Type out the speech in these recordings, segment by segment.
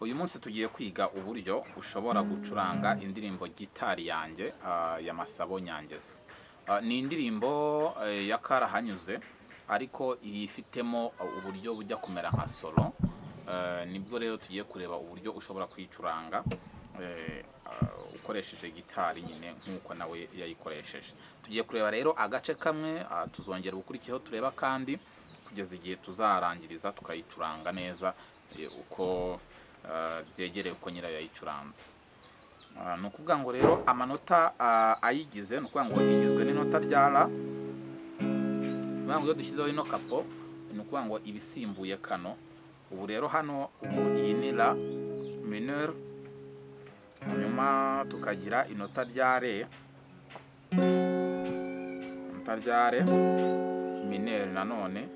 Uyu munsi tugiye kwiga uburyo ushobora gucuranga indirimbo Gitari Yanjye ya Masabo Nyangezi. Ni indirimbo ya Karahanyuze, ariko yifitemo uburyo bujya kumera nka solo. Nibwo rero tugiye kureba uburyo ushobora kuyicuranga ukoresheje gitari nyine nk'uko nawe yayikoresheje. Tugiye kureba rero agace kamwe, tuzongera gukurikiyeho tureba kandi kugeza igihe tuzarangiriza tukayicuranga neza uko byegereye uko nyirayo yayicuranze. Ni ukuvuga ngo rero amanota ayigize, ni ukuvuga ngo igizwe n'inota rya la. Ni ukuvuga ngo iyo dushyizeho ino capo, ni ukuvuga ngo ibisimbuye kano. Ubu rero hano ubu iyi ni la mineur, hanyuma tukagira inota rya re, inota rya re mineur nanone,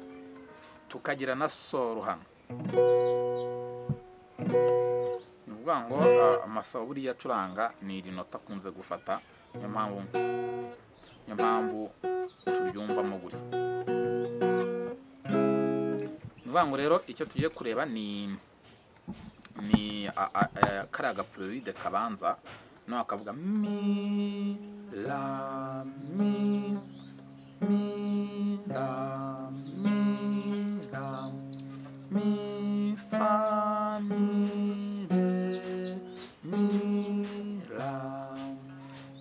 tukagira na sol hano. Ni ukuvuga ngo Masabo buriya acuranga ni iri nota akunze gufata, niyo mpamvu turyumvamo gutya. Ni ukuvuga ngo rero icyo tugiye kureba ni kariya gapuride kabanza, no akavuga mi la mi mi la mi la mi fa mi re mi la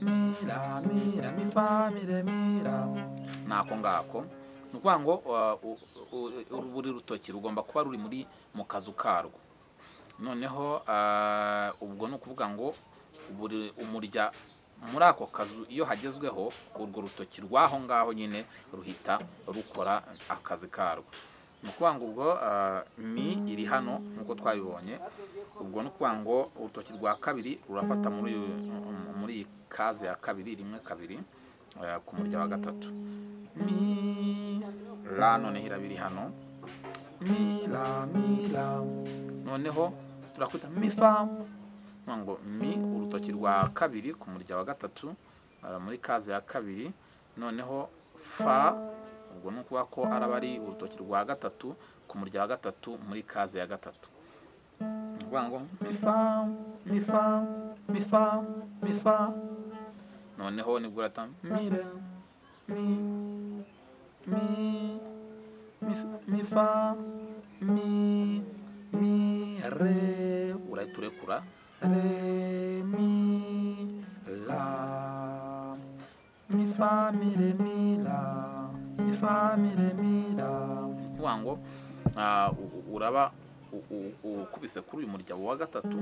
mi la mi la mi fa mi re mi la. Nako ngako. Ni ukuvuga ngo buri rutoki rugomba kuba ruri muri mu kazu karwo. Noneho ubwo ni ukuvuga ngo buri umurya muri ako kazu iyo hagezweho urwo rutoki rw'aho ngaho nyine ruhita rukora akazi karwo. Ni ukuvuga ngo ubwo mi iri hano nk'uko twabibonye, ubwo ni ukuvuga ngo urutoki rwa kabiri rurafata muri iyi kaze ya kabiri, rimwe kabiri, ku murya wa gatatu. Mi la, noneho irabiri hano mi la mi la, noneho turakwita mi fa, ngo mi urutoki rwa kabiri ku murya wa gatatu muri kaze ya kabiri, noneho fa, ubwo ni ukuvuga ko araba ari urutoki rwa gatatu ku murya wa gatatu muri kaze ya gatatu. Ni ukuvuga ngo mi fa mi fa mi fa mi fa, noneho nibwo urata mi re mi mi mi fa mi mi re, urahita urekura re mi la mi fa mi re mi la mi fa mi re mi la. Ni ukuvuga ngo uraba ukubise kuri uyu murya wa gatatu.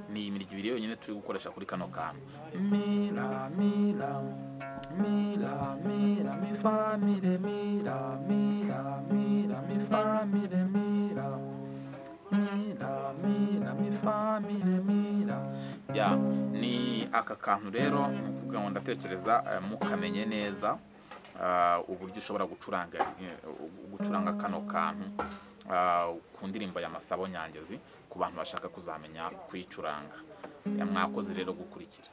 Ni imirya ibiri yonyine turi gukoresha kuri kano kantu. Mi la mi la mi la mi la mi fa mi re mi la mi la mi la mi fa mi re mi la mi la mi la mi fa mi re mi la. Ya, ni aka kantu rero ni ukuvuga ngo ndatekereza mukamenye neza uburyo ushobora gucuranga kano kantu ku ndirimbo ya Masabo Nyangezi ku bantu bashaka kuzamenya kuyicuranga. Mwakoze rero gukurikira.